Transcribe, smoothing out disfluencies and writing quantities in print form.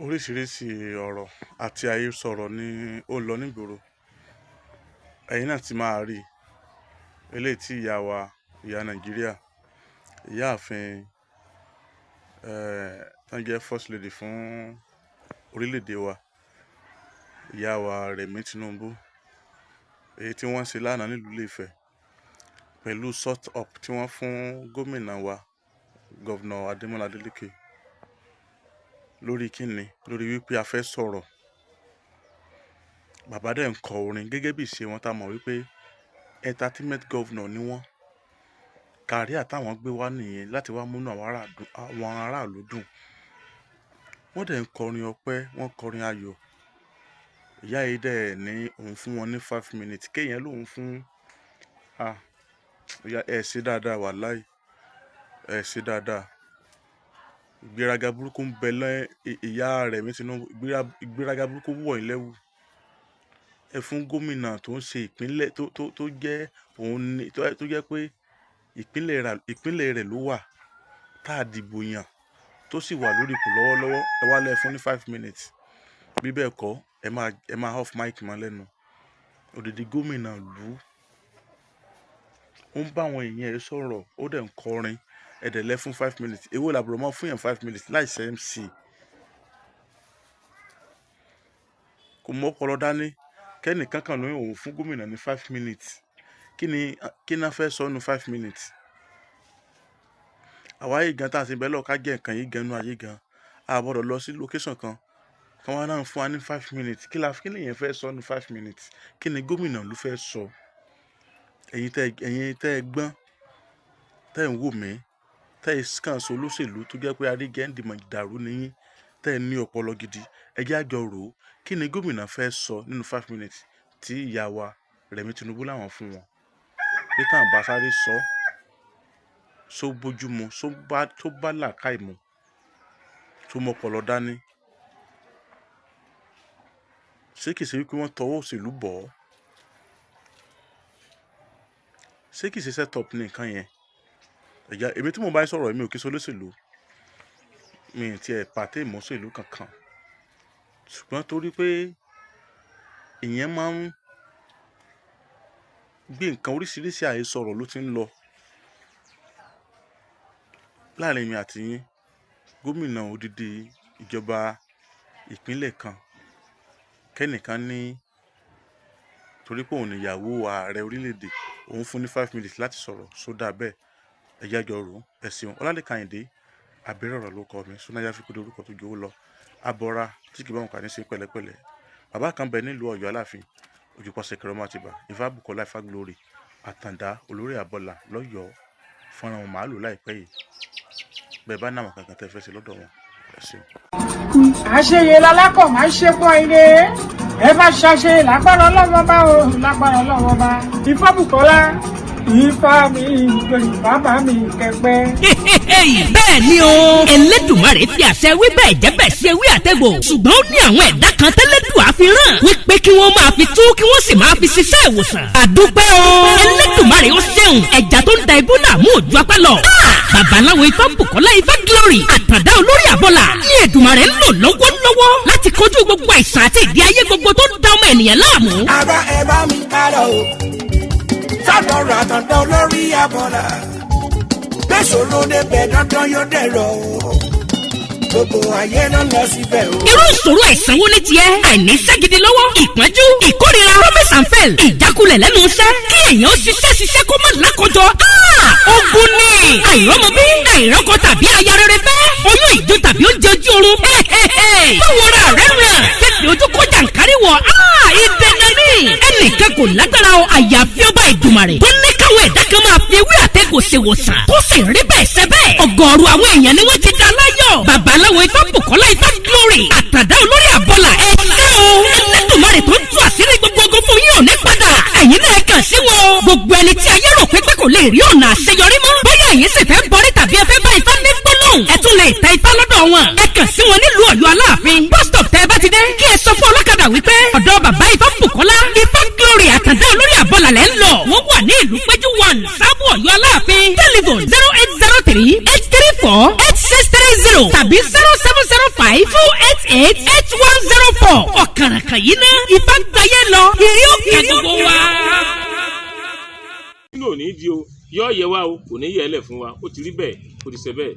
Oríṣìíríṣìí ọ̀rọ̀ àti àhesọ̀rọ̀ ni ó lọ nígboro. Ẹ̀yin náà ti máa rí eléyìí tí ìyá wa, ìyá Nàìjíríà, ìyáàfin, tó ń jẹ́ First Lady fún orílẹ̀-èdè wa, ìyá wa Rẹ̀mí Tinubu, èyí tí wọ́n ṣe lánàá nílùú Ilé-Ifẹ̀ pẹ̀lú sort up tí wọ́n fún gómìnà wa, Governor Ademola Adeleke, lórí kíni? Lórí wípé a fẹ́ sọ̀rọ̀. Bàbá dẹ̀ ń kọ orin gẹ́gẹ́ bí ìṣe wọn tá mọ̀ wípé entertainment governor ni wọ́n. Career táwọn gbé wá nìyẹn láti wá múnú àwọn aráàlú dùn. Wọ́n dẹ̀ ń kọrin ọpẹ́, wọ́n kọrin ayọ̀. Ìyá yìí dẹ̀ ní òun fún wọn ní 5 minutes. Kéèyàn lòun fún, ah, ìyá ẹ ṣe dáadáa, wàláì. Ẹ ṣe dáadáa. Ìgbéraga burúkú ń bẹ lẹ́ ìyá Rẹ̀mí Tinubu. Ìgbéraga burúkú wọ̀ yín lẹ́wù. Ẹ fún gómìnà tó ń ṣe ìpínlẹ̀ tó jẹ́ òun ní tó jẹ́ pé ìpínlẹ̀ rẹ̀ ló wà tá a dìbò yàn tó sì wà lórí ipò lọ́wọ́lọ́wọ́. Ẹ wá lẹ́ fún ní 5 minutes. Bí bẹ́ẹ̀ kọ́, ẹ máa off mic mọ́ lẹ́nu. Odidi gómìnà ìlú ó ń bá àwọn èèyàn ẹ̀ sọ̀rọ̀, ó dẹ̀ ń kọrin, ẹ dẹ̀ lẹ́ fún 5 minutes. Èwo làbúrò máa fún yàn 5 minutes láì ṣe MC? Kò mú ọpọlọ dání. Kẹ́nìkan kan lóyún òun fún gómìnà ní 5 minutes. Kí ni a fẹ́ sọ nínú 5 minutes? Àwa yìí gan tá a ti bẹ́ẹ̀ lọ ká jẹ́ nǹkan yìí gan nínú ayé gan. A gbọ́dọ̀ lọ sí location kan kan wá náà fún wa ní 5 minutes. Kí lèèyàn fẹ́ sọ nínú 5 minutes? Kí ni gómìnà ló fẹ́ sọ? Ẹ̀yin tẹ́ ẹ gbọ́n, tẹ́ ẹ ń wò mí, tẹ́ ẹ kàn sọ olóṣèlú tó jẹ́ pé arígẹ́ǹdìmọ̀ dàrú ni yín, tẹ́ ẹ ní ọpọlọ gidi, ẹ jẹ́ á jọ rò ó. Kí ni gómìnà fẹ́ sọ nínú 5 minutes tí ìyá wa Rẹ̀mí Tinubu láwọn fún wọn? Pé táwọn bá sáré sọ, ṣó bójú mu, tó bá làákàyè mu, tó mú ọpọlọ dání? Ṣé kìí ṣe wípé wọ́n tọwọ́ òṣèlú bọ̀ ọ́? Ṣé kìí ṣe set up ní nǹkan yẹn? Ẹ̀yà èmi tí mo bá ń sọ̀rọ̀, èmi ò kí ṣe olóṣèlú. Mi ì tiẹ̀ pàtẹ́ ìmọ̀ òṣèlú kankan. Ṣùgbọ́n torí pé ìyẹn máa ń gbé nǹkan oríṣiríṣi àhesọ̀rọ̀ ló ti ń lọ láàrin èmi àti yín. Gómìnà odidi ìjọba ìpínlẹ̀ kan, kẹ́nìkan ní torí pé òun ni ìyàwó ààrẹ orílẹ̀-èdè, òun fún ní 5 minutes láti sọ̀rọ̀, ṣó dáa bẹ́ẹ̀? Ẹ jẹ́ á jọ rò ó. Ẹ ṣeun. Ọlálékan Àyìndé, Abẹ́rẹ́ ọ̀rọ̀ ló kọ mi. Súnáyá fi kúndé orúkọ tó jowó lọ. Abọ́ra tí kì í bá wọn kà ní sí pẹ̀lẹ́pẹ̀lẹ́. Bàbá kan bẹ nílùú Ọ̀yọ́ Aláàfin, Ojúpọ̀sẹ̀ Kẹrọmọ Àtìbà, Ifá Bùkọ́lá, Ifá Glory, Àtàndá, Olórí Àbọ̀là lọ́yọ̀ọ́. Fọ́nrán wọn màá lò láìpẹ́ yìí. Bẹ́ẹ̀ bá náwọn kankan tẹ́ fẹ́ ṣe lọ́dọ̀ wọn. Ẹ ṣeun. Àṣeyẹ lalákọ̀ máa ń ṣe pọ̀ ire. Ẹ bá ṣàṣe lágbára Ọlọ́wọ́ bá o, lágbára Ọlọ́wọ́ bá. Ifábùkọ́lá, Ifá mi ìgbèrú, bàbá mi kẹpẹ. Bẹ́ẹ̀ ni o, Elédùmarè fi àṣẹ wí bẹ́ẹ̀ jẹ́ bẹ́ẹ̀ sí ewé àtẹ̀gbò, ṣùgbọ́n ó ní àwọn ẹ̀dá kan tẹ́lẹ̀dùá fi ràn wípé kí wọ́n máa fi tú, kí wọ́n sì máa fi ṣiṣẹ́ ìwòsàn. Àdúpẹ́ o, Elédùmarè ó ṣeun. Ẹja tó ń da ibú náà mú òjú apá lọ. Babaláwo Ifá Bùkọ́lá, Ifá Glory, Àtàndá, Olórí Àbọ̀là ní Èdùmarè ń lò lọ́wọ́lọ́wọ́ láti kojú gbogbo àìsàn àti ìdí ayé gbogbo tó ń da ọmọ ènìyàn láàmú. Ara ẹ bá mi ká lọ o, sọ́dọ̀ Àtàndá Olórí Abọ́là. Gbèsòrò débẹ̀, dandan yóò dẹ̀rọ̀ o, gbogbo ayé ló lọ síbẹ̀ o. Irú ìṣòro àìsàn wo ni tiẹ̀? Àìníṣẹ́ gidi lọ́wọ́, ìpọ́njú, ìkórira, promise and fail, ìjákulẹ̀ lẹ́nu iṣẹ́, kí èèyàn ó ṣiṣẹ́ ṣiṣẹ́ kó má lákòjọ. Ogun ni àìrọ́mọbí, àìrọ́kọ tàbí aya rere fẹ́, oyún ìjó tàbí oúnjẹ ojú oorun. Báwo ra rẹ̀ ràn tètè ojú kọjá nkárì wọ̀? Ìdẹ̀nà ni ẹnìkan kò lágbára o, àyàfi ọba Ìdùmarè tó ní káwọn ẹ̀dá kan máa fi ewé àtẹ̀gùn ṣèwòsàn tó sì rí bẹ́ẹ̀ ṣe bẹ́ẹ̀. Ọ̀gọ̀ọ̀rọ̀ àwọn èèyàn ni wọ́n ti dá láyọ̀. Babaláwo Ifá Bùkọ́lá, Ifá Glory, Àtàdá, Olórí Àbọ̀là, ẹ ṣé o. Ẹlẹ́dùnmarè tó ń tú àṣírí gbogbo ogun fún yín ò ní padà. Ẹ̀yin náà kàn sí wọn. Gbogbo ẹni tí ayé rò pé kò lè rí ọ̀nà àṣeyọrí mọ́, bóyá ẹ̀yin sì fẹ́ bọ́rí tàbí ẹ fẹ́ bá Ifá ní gbólóhùn, ẹ tún lè tẹ Ifá lọ́dọ̀ wọn. Ẹ kàn sí wọn nílùú Ọ̀yọ́ Aláàfin bus stop. Tẹ́ ẹ bá ti dé, kí ẹ sọ fún ọlọ́kadà wípé ọ̀dọ̀ bàbá Ifá Bùkọ́lá, Ifá Glory, Àtàndá, Olórí Àbọ̀là lẹ́ ń lọ. Wọ́n wà ní ìlú Péjú 1, Sábò, Ọ̀yọ́ Aláàfin. Telephone: 08038348630 tàbí 07 005 288 8104. Ọ̀kàràkàn yìí ná ìbá gbayé lọ ìrí òkè gbogbo wa. Nínú òní di o, yọ yẹ wa o, kò ní yẹ ẹ lẹ fún wa. Ó ti rí bẹ́ẹ̀, ó ti ṣe bẹ́ẹ̀.